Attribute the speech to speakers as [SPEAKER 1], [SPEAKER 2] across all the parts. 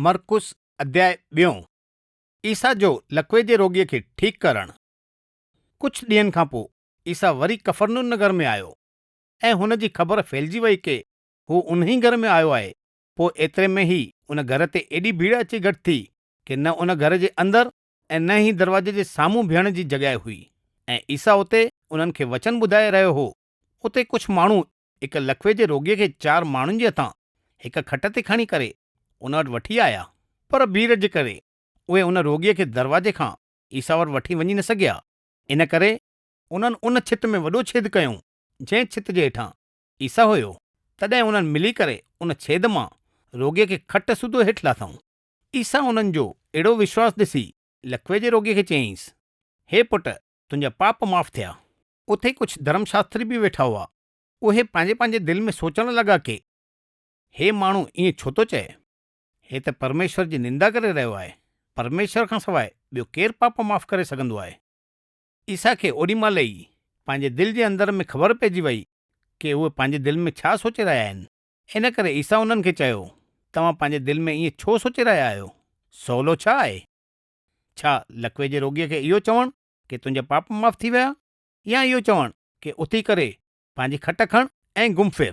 [SPEAKER 1] مرقس اڌياء ٻيون، عيسيٰ جو لقوي جي روڳيء کي ٺيڪ ڪرڻ. ڪجهه ڏينهن کان پوء عيسيٰ وري ڪفرنحوم نگر ۾ آيو ۽ هن جي خبر ڦهلجي وئي ڪي هو انهي گهر ۾ آيو آهي. پوء ايتري ۾ ئي ان گهر تي ايڏي ڀيڙ اچي گڏ ٿي ڪي نه ان گهر جي اندر ۽ نه ئي دروازي جي سامهون بيهڻ جي جڳهه هئي ۽ عيسيٰ اتي انهن کي وچن ٻڌائي رهيو هو. اتي ڪجهه ماڻهو هڪ لقوي جي روڳيء کي چار ماڻهن جي هٿان هڪ کٽ تي کڻي ڪري ان وٽ وٺي آيا. پر ڀيڙ جي ڪري اهي ان روڳيء کي دروازي کان عيسيٰ وٽ وٺي وڃي نه سگهيا. ان ڪري انهن ان ڇت ۾ وڏو ڇيد ڪيو، جنهن ڇت جي هيٺان عيسيٰ هيو. تڏهن انهن ملي ڪري ان ڇيد مان روڳيء کي کٽ سوڌو هيٺ لاٿائون. عيسيٰ انهن جو اهڙو وشواس ڏسي لقوي جي روڳيء کي چيائينس، هي پٽ، تنهنجا پاپ معاف ٿيا. اتي ڪجهه ڌرم شاستري به ويٺا هئا. اهي پنهنجي پنهنجي دل ۾ سوچڻ لڳا ڪي، هي ماڻهو ائين ڇو ٿو چئي؟ هي ته پرميشور جي نندا ڪري رهيو آهي. پرميشور کان سواء ٻيو ڪير پاپ معاف ڪري سگهندو آهي؟ عيسيٰ کي اوڏي مهل ئي پنهنجي دل جي اندر ۾ خبر پئجي وئي ڪي اهي پنهنجي دل ۾ ڇا سوچي رهيا آهن. ان ڪري عيسيٰ انهن کي چيو، توهان پنهنجي دل ۾ ائين ڇو سوچي رهيا آهيو؟ سولو ڇا آهي؟ ڇا لقوي جي روڳيء کي اهو چوڻ ڪي تنهنجا پاپ معاف ٿي ويا يا اهو چوڻ ڪي اٿي ڪري پنهنجي کٽ کڻ ۽ گم ڦر.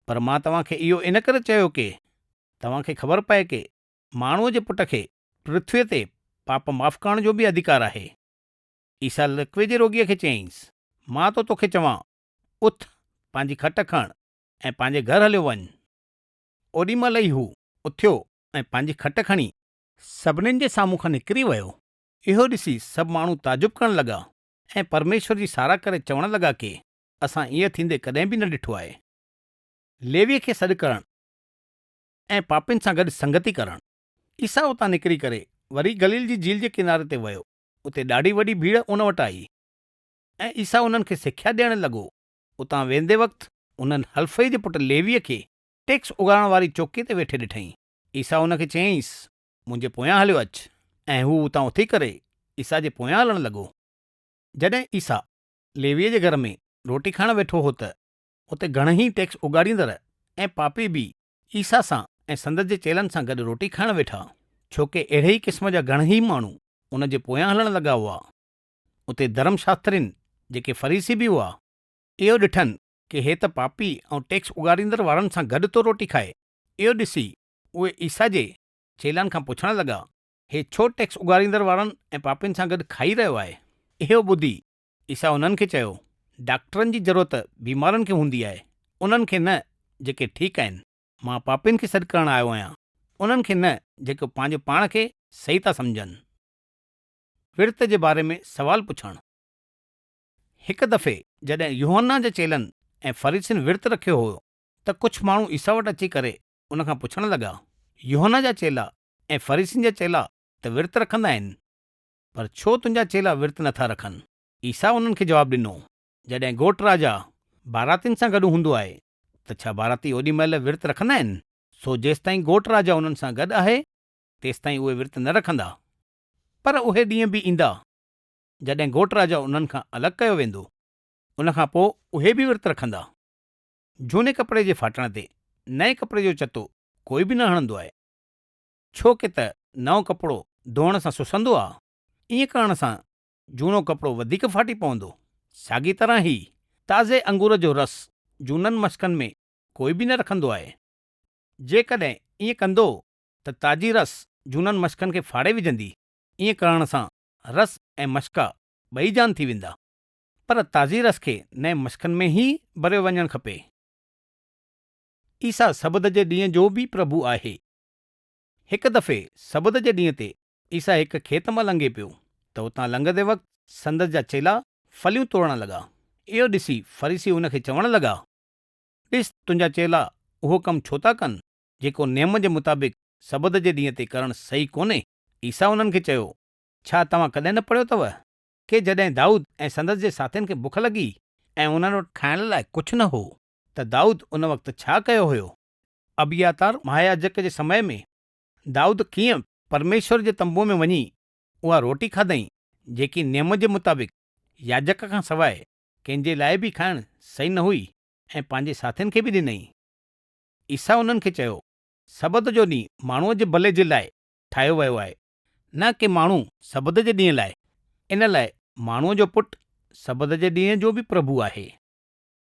[SPEAKER 1] پر مان توهان کي اهو ان ڪري چيو ڪي توهان کي خبر پئي ڪي ماڻهوء جي پٽ کي پرٿويء تي پاپ معاف ڪرڻ جو به اڌيڪار آهي. عيسيٰ لقوي جي روڳيء کي چيائينس، مان ٿو توکي چوان، اٿ، پنهنجي کٽ کڻ ۽ پنهنجي گهر هليو وڃ. اوڏي مهل ئي هو اٿيو ۽ پنهنجي کٽ کڻي سڀنين جي سامهون کان نڪري ويو. اهو ڏسي سڀ ماڻهو تعجب ڪرڻ لڳا ۽ پرميشور جي ساراهه ڪري چوڻ لڳا ڪي اسان ائين ٿيندي ڪڏهن به نه ڏٺو آهي. ليويء کي سڏ ڪرڻ ۽ پاپين سان گڏ سنگتي ڪرڻ. عيسيٰ اتان نڪري ڪري وري گليل جي جهيل جي ڪناري تي ويو. اتي ڏاڍي وڏي ڀيڙ ان وٽ آئي ۽ عيسيٰ انهن کي سکيا ڏيڻ لڳو. اتان ويندي وقت انهن حلفئي جي پٽ ليويء کي ٽيڪس اڳاڙڻ واري چوڪيء تي ويٺي ڏٺائين. عيسيٰ ان کي چيائينس، منهنجي پويان هليو اچ. ۽ هو اتان اٿي ڪري عيسيٰ جي پويان هلڻ لڳو. جڏهن عيسيٰ ليويء جي گهر ۾ روٽي کائڻ ويٺو هو ته اتي گهڻئي ٽيڪس اڳاڙيندڙ ۽ پاپي به عيسيٰ سان ۽ سندس جي چيلن سان گڏ روٽي کائڻ ويٺا، ڇوڪه اهڙي ئي قسم جا گهڻئي ماڻهو ان جي پويان هلڻ لڳا هئا. اتي ڌرم شاسترين، جيڪي فريسي به هئا، اهو ڏٺن ڪي هي ته پاپي ۽ ٽيڪس اڳاڙيندڙ وارن سان گڏ ٿو روٽي کائي. اهو ڏسي اهي عيسيٰ جي چيلن کان پڇڻ لڳا، هي ڇو ٽيڪس اڳاڙيندڙ وارن ۽ پاپين سان گڏ کائي رهيو آهي؟ اهو ٻڌي عيسيٰ انهن کي چيو، ڊاڪٽرن جي ضرورت بيمارن کي هوندي آهي، انهن کي نه جيڪي ٺيڪ آهن. مان پاپين کي سڏ ڪرڻ آيو آهيان، انهن کي نه جيڪو پنهنجو پاڻ کي صحيح ٿا سمجهن. ورت جي باري ۾ سوال پڇڻ. هڪ دفعي جڏهن يوحنا جي چيلن ۽ فريسين ورت رکيو هيو ته ڪجهه ماڻهو عيسيٰ وٽ اچي ڪري ان کان پڇڻ لڳا، يوحنا جا چيلا ۽ فريسين جا چيلا ته ورت رکندا آهن، پر ڇو تنهنجا چيلا ورت نه ٿا رکن؟ عيسيٰ انهن کي جواب ڏنو، جڏهن گهوٽ راجا باراتين سان گڏ هوندو آهي ته ڇا باراتي اوڏي مهل ورت رکندا آهن؟ سو جيستائين گهوٽ راجا انهن سان گڏ آهي، تيستائين اهي ورت نه رکندا. پر اهي ڏينهن به ايندا، جڏهن گهوٽ راجا انهن کان الڳ ڪيو ويندو. ان کان پوء اهي به ورت رکندا. جهوني ڪپڙي جي ڦاٽڻ تي نئين ڪپڙي جو چتو ڪوئي به نه هڻندو آهي، ڇو ڪي ته نئون ڪپڙو ڌوئڻ سان سسندو آ، ائين ڪرڻ سان جهونو ڪپڙو وڌيڪ ڦاٽي پوندو. ساڳي طرح هي تازي انگور جو رس جهونن مشڪن ۾ ڪوئي به نه رکندو آهي. جيڪڏهن ائين ڪندو ته تازي رس جهونن مشڪن کي ڦاڙي وجهندي، ائين ڪرڻ سان رس ۽ مشڪا ٻئي جان ٿي ويندا. پر تازي رس کي نئين مشڪن ۾ ئي ڀريو وڃڻ کپي. عيسيٰ سبت جي ڏينهن جو به پرڀو آهي. هڪ دفعي سبت جي ڏينهن تي عيسيٰ هڪ کيت مان لنگهي پيو ته اتان لنگهندي وقت سندس جا چيلا ڦليون توڙڻ لڳا. اهو ڏسي فريسي ان کي چوڻ لڳا، ڏس تنهنجا چيلا اهو ڪم ڇو ٿا ڪن، جيڪو نيم جي مطابق سبت جي ڏينهن تي ڪرڻ صحيح ڪونهي؟ عيسيٰ انهن کي چيو، ڇا توهان ڪڏهن نه پڙهيو اٿو ڪي جڏهن دائود ۽ سندس جي ساٿين کي بک لڳي ۽ انهن وٽ کائڻ لاء ڪجهه نه هو ته دائود ان وقت ڇا ڪيو هيو؟ ابياتار مهاياجڪ جي سمي ۾ دائود ڪيئن پرميشور جي تنبوء ۾ وڃي اها روٽي کاڌائين جيڪي نيم جي مطابق ياجڪ کان سواء ڪنهن جي لاء به کائڻ صحيح نه هئي ۽ پنهنجي ساٿين کي به ڏنائين؟ عيسيٰ انهن کي چيو. سبت جو ڏينهن ماڻهوء جي ڀلي جي لاء ٺاهيو ويو آهي، نه ڪي ماڻهو سبت جي ڏينهن لاء. ان لاء ماڻهوء جو پٽ سبت جي ڏينهن جو به پرڀو آهي.